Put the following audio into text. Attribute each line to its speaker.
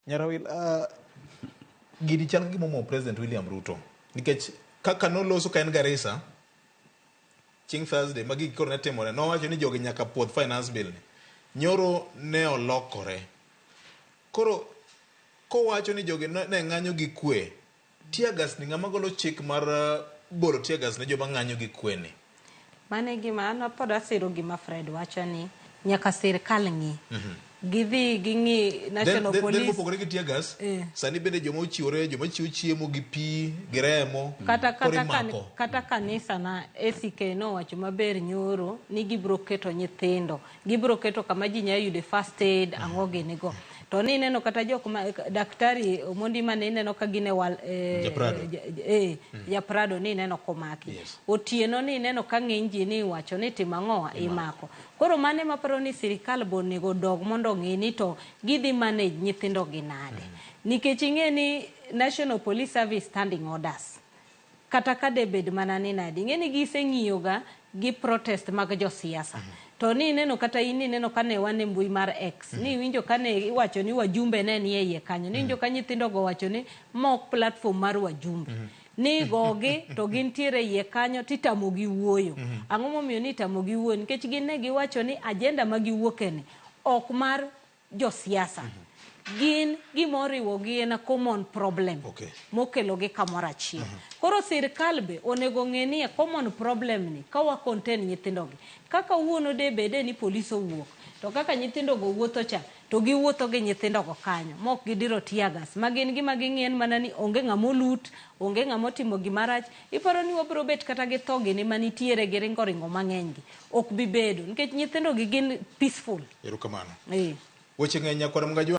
Speaker 1: Nyarawil, gini chal ka gima omuomo President William Ruto nikech kaka noloso ka en Garissa chieng' Thursday ma gigi koro ne timore, nowacho ni jogi nyaka puodh finance bill ni. Nyoro ne olokore. Koro kowacho ni jogi ne ne ng'anyo gi kwe, tear gas ni ng'ama golo chik mar bolo tear gas ne joma ng'anyo gi kwe ni?
Speaker 2: Mano e gima an pod asiro gima Fred wacho ni nyaka sirkal ng'i. Gidhi ging'i National
Speaker 1: Then,
Speaker 2: Police.
Speaker 1: then mopogore gi tear gas,
Speaker 2: Eh.
Speaker 1: sani bende joma ochiwore, joma chiwo chiemo gi pi, gi remo,
Speaker 2: Kata
Speaker 1: koro
Speaker 2: kata kan,
Speaker 1: imako.
Speaker 2: kata kanisa na ACK nowacho maber nyoro ni gibiro keto nyithindo, gibiro keto kama ji nyalo yude first aid, ang'o gini go. To ni ineno kata jok ma daktari Omondi mane ineno ka gin e wal, eh,
Speaker 1: Ja Prado.
Speaker 2: ja, eh, ja Prado ni ineno komaki. Otieno ni ineno ka ng'eny ji ni iwacho ni timo ang'owa imako. Koro mano ema aparo ni sirikal be onego odog mondo ong'i ni to gidhi manage nyithindo gi nade. Nikech ing'e ni National Police Service standing orders kata ka de bed mana ni nade ing'e ni giseng'iyo ga gi protest mag josiasa. To ni ineno kata in ineno kane wan e mbui mar X ni iwinjo kane iwacho ni wajumbe ne nie iye kanyo ni iwinjo ka nyithindo go wacho ni ma ok platform mar wajumbe. Ni igogi to gintiere iye kanyo titamogi wuoyo. Ang'o momiyo ni itamogi wuoyo? Nikech gin ne giwacho ni agenda ma giwuoke ni ok mar josiasa. Gin gima oriwogi en a common problem mokelogi kamoro achiel. Koro sirkal be onego ong'e ni a common problem ni ka wa contain nyithindogi, kaka wuono de bede ni polis owuok, to kaka nyithindogo wuotho cha, to giwuotho gi nyithindogo kanyo ma ok gidiro tear gas ma gin gima ging'iyo en mana ni onge ng'ama olut, onge ng'ama otimo gima rach. Iparo ni wabiro bet kata gi tho gini manitiere gi ringo ringo mang'eny gi? Ok bi bedo nikech nyithindo gi gin peaceful.
Speaker 1: Erokamano.
Speaker 2: Eh.
Speaker 1: Weche ng'eny nyakwar Mgajwa.